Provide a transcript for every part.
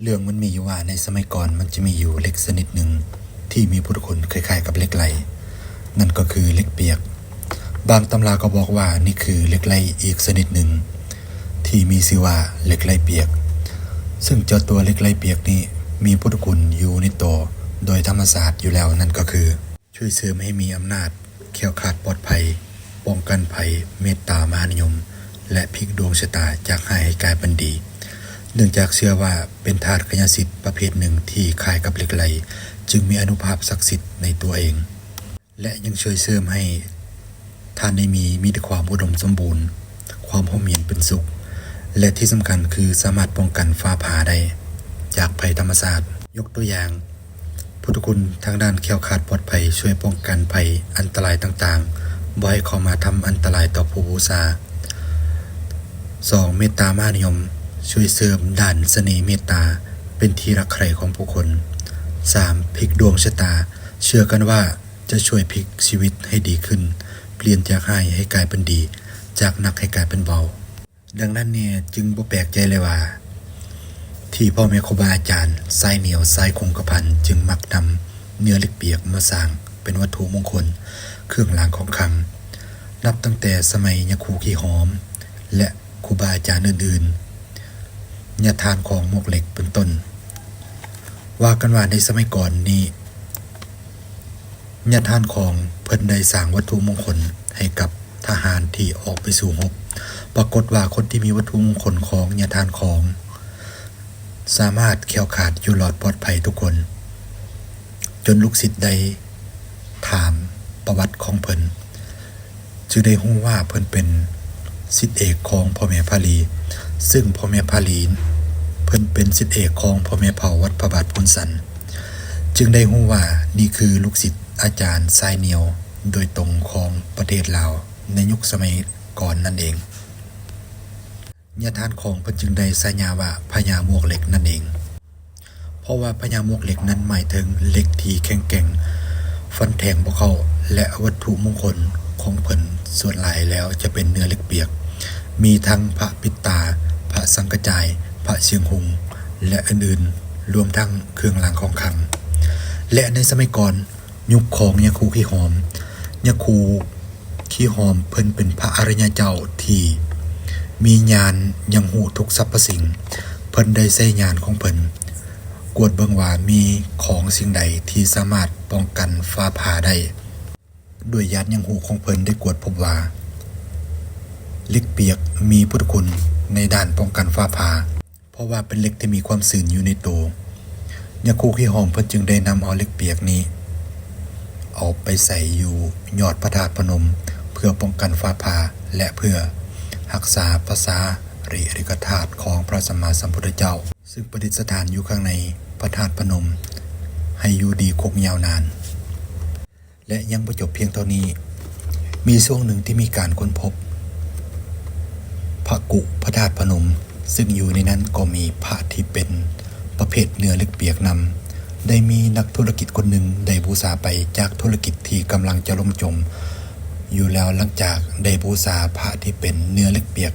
ເລື່ອງມັນມີຢູ່ວ່າ ໃນສະໄໝກ່ອນມັນຈະມີຢູ່ເຫຼັກຊະນິດໜຶ່ງທີ່ມີພຸດທະຄຸນຄ້າຍໆກັບເຫຼັກໄຫຼ, ນັ້ນກໍຄືເຫຼັກປຽກ. ບາງຕຳລາກໍບອກວ່ານີ້ຄືເຫຼັກໄຫຼອີກຊະນິດໜຶ່ງທີ່ມີຊື່ວ່າເຫຼັກໄຫຼປຽກ, ເຊິ່ງເຈົ້າຕົວເຫຼັກໄຫຼປຽກນີ້ມີພຸດທະຄຸນຢູ່ໃນໂຕໂດຍທຳມະຊາດຢູ່ແລ້ວ, ນັ້ນກໍຄື ຊ່ວຍເສີມໃຫ້ມີອຳນາດ, ແຄ້ວຄາດປອດໄພ, ປ້ອງກັນໄພ, ເມດຕາມະຫານິຍົມ ແລະ ພິກດວງຊະຕາຈາກຮ້າຍໃຫ້ກາຍເປັນດີ, ເນື່ອງຈາກເຊື່ອວ່າເປັນທາດກາຍະສິດປະເພດໜຶ່ງທີ່ຄ້າຍກັບເຫຼັກໄຫຼ, ຈຶ່ງມີອານຸພາບສັກສິດໃນຕົວເອງ ແລະ ຍັງຊ່ວຍເສີມໃຫ້ທ່ານໄດ້ມີ, ມີແຕ່ຄວາມອຸດົມສົມບູນ, ຄວາມຮົ່ມເຢັນເປັນສຸກ ແລະ ທີ່ສຳຄັນຄືສາມາດປ້ອງກັນຟ້າຜ່າໄດ້ຈາກໄພທຳມະຊາດ. ຍົກຕົວຢ່າງ, ພຸດທະຄຸນທາງດ້ານແຄ້ວຄາດປອດໄພ ຊ່ວຍປ້ອງກັນໄພອັນຕະລາຍຕ່າງໆ ບໍ່ໃຫ້ເຂົ້າມາທຳອັນຕະລາຍຕໍ່ຜູ້ບູຊາ. ສອງ, ເມດຕາມະຫານິຍົມ ຊ່ວຍເສີມດ້ານສະເໜ່ເມດຕາ ເປັນທີ່ຮັກໃຄຂອງຜູ້ຄົນ. ສາມ, ພິກດວງຊະຕາ ເຊື່ອກັນວ່າຈະຊ່ວຍພິກຊີວິດໃຫ້ດີຂຶ້ນ, ປ່ຽນຈາກຮ້າຍໃຫ້ກາຍເປັນດີ, ຈາກໜັກໃຫ້ກາຍເປັນເບົາ. ດັ່ງນັ້ນແດ່ ຈຶ່ງບໍ່ແປກໃຈເລີຍວ່າ ທີ່ພໍ່ແມ່ຄູບາອາຈານສາຍໜຽວສາຍຄົງກະພັນ ຈຶ່ງມັກນຳເນື້ອເຫຼັກປຽກມາສ້າງເປັນວັດຖຸມົງຄົນ, ເຄື່ອງລາງຂອງຂລັງ, ນັບຕັ້ງແຕ່ສະໄໝຍາຄູຂີ້ຫອມ ແລະ ຄູບາອາຈານອື່ນໆ, ຍາທ່ານຂອງໝວກເຫຼັກເປັນຕົ້ນ. ວ່າກັນວ່າໃນສະໄໝກ່ອນນີ້ ຍາທ່ານຂອງເພິ່ນໄດ້ສ້າງວັດຖຸມົງຄົນໃຫ້ກັບທະຫານທີ່ອອກໄປສູ້ຮົບ. ປາກົດວ່າຄົນທີ່ມີວັດຖຸມົງຄົນຂອງຍາທ່ານຂອງ ສາມາດແຄ້ວຄາດຢູ່ລອດປອດໄພທຸກຄົນ, ຈົນລູກສິດໄດ້ຖາມປະຫວັດຂອງເພິ່ນ. ຈຶ່ງໄດ້ຮູ້ວ່າເພິ່ນເປັນສິດເອກຂອງພໍ່ແມ່ພາລີ, ຊຶ່ງພໍ່ແມ່ພາລີເພິ່ນເປັນສິດເອກຂອງພໍ່ແມ່ເຜົ່າວັດພະບາດໂພນສັນ, ຈຶ່ງໄດ້ຮູ້ວ່ານີ້ຄືລູກສິດອາຈານສາຍໜຽວໂດຍຕົງຂອງປະເທດລາວໃນຍຸກສະໄໝກ່ອນນັ້ນເອງ. ຍາທ່ານຂອງເພິ່ນຈຶ່ງໄດ້ສາຍາວ່າພະຍາໝວກເຫຼັກນັ້ນເອງ. ເພາະວ່າພະຍາໝວກເຫຼັກນັ້ນໝາຍເຖິງເຫຼັກທີ່ແຂງແກ່ງ, ຟັນແທງບໍ່ເຂົ້າ ແລະ ວັດຖຸມົງຄົນຂອງເພິ່ນສ່ວນຫຼາຍແລ້ວຈະເປັນເນື້ອເຫຼັກປຽກ, ມີທັງພະປິດຕາ, ພະສັງກະຈາຍ, ພະຊຽງຮຸ່ງ ແລະ ອື່ນໆ, ລວມທັງເຄື່ອງລາງຂອງຂລັງ. ແລະ ໃນສະໄໝກ່ອນ ຍຸກຂອງຍາຄູຂີ້ຫອມ. ຍາຄູຂີ້ຫອມເພິ່ນເປັນພະອະລິຍະເຈົ້າທີ່ມີຍານຍັງຮູ້ທຸກສັບພະສິ່ງ. ເພິ່ນໄດ້ໃຊ້ຍານຂອງເພິ່ນກວດເບິ່ງວ່າມີຂອງສິ່ງໃດທີ່ສາມາດປ້ອງກັນຟ້າຜ່າໄດ້. ດ້ວຍຍານຍັງຮູ້ຂອງເພິ່ນໄດ້ກວດພົບວ່າ ເຫຼັກປຽກມີພຸດທະຄຸນໃນດ້ານປ້ອງກັນຟ້າຜ່າ. ເພາະວ່າເປັນເຫຼັກທີ່ມີຄວາມຊືນຢູ່ໃນໂຕ. ຍາຄູຂີ້ຫອມເພິ່ນຈຶ່ງໄດ້ນຳເອົາເຫຼັກປຽກນີ້ເອົາໄປໃສ່ຢູ່ຍອດພະທາດພະນົມ ເພື່ອປ້ອງກັນຟ້າຜ່າ ແລະ ເພື່ອຮັກສາພະສາລີລິກະທາດຂອງພະສຳມາສຳພຸດທະເຈົ້າ ຊຶ່ງປະດິດສະຖານຢູ່ຂ້າງໃນພະທາດພະນົມ ໃຫ້ຢູ່ດີຄົງຍາວນານ. ແລະ ຍັງບໍ່ຈົບພຽງເທົ່ານີ້, ມີຊ່ວງໜຶ່ງທີ່ມີການຄົ້ນພົບພະກຸພະທາດພະນົມ, ຊຶ່ງຢູ່ໃນນັ້ນກໍມີພະທີ່ເປັນປະເພດເນື້ອເຫຼັກປຽກນຳ. ໄດ້ມີນັກທຸລະກິດຄົນໜຶ່ງໄດ້ບູຊາໄປຈາກທຸລະກິດທີ່ກຳລັງຈະລົ້ມຈົມຢູ່ແລ້ວ, ຫຼັງຈາກໄດ້ບູຊາພະທີ່ເປັນເນື້ອເຫຼັກປຽກ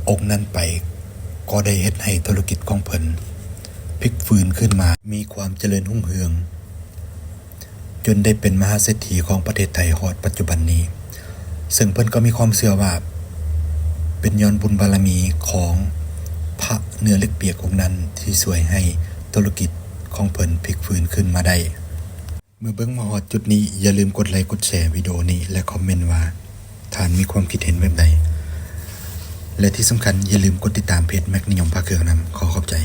ອົງນັ້ນໄປ, ກໍໄດ້ເຮັດໃຫ້ທຸລະກິດຂອງເພິ່ນພິກຟື້ນຂຶ້ນມາ, ມີຄວາມຈະເລີນຮຸ່ງເຮືອງ. ຈົນໄດ້ເປັນມະຫາເສດຖີຂອງປະເທດໄທຮອດປັດຈຸບັນນີ້, ເຊິ່ງເພິ່ນກໍມີຄວາມເຊື່ອວ່າເປັນຍ້ອນບຸນບາລະມີຂອງພະເນື້ອເຫຼັກປຽກອົງນັ້ນທີ່ຊ່ວຍໃຫ້ທຸລະກິດຂອງເພິ່ນພິກຟື້ນຂຶ້ນມາໄດ້. ເມື່ອເບິ່ງມາຮອດຈຸດນີ້, ຢ່າລືມກົດໄລກ໌ກົດແຊວິດີໂອນີ້ ແລະ ຄອມເມັນວ່າທ່ານມີຄວາມຄິດເຫັນແບບໃດ. ແລະ ທີ່ສຳຄັນ, ຢ່າລືມກົດຕິດຕາມເພຈແມັກນິຍົມພະເຄື່ອງນຳ. ຂໍຂອບໃຈ.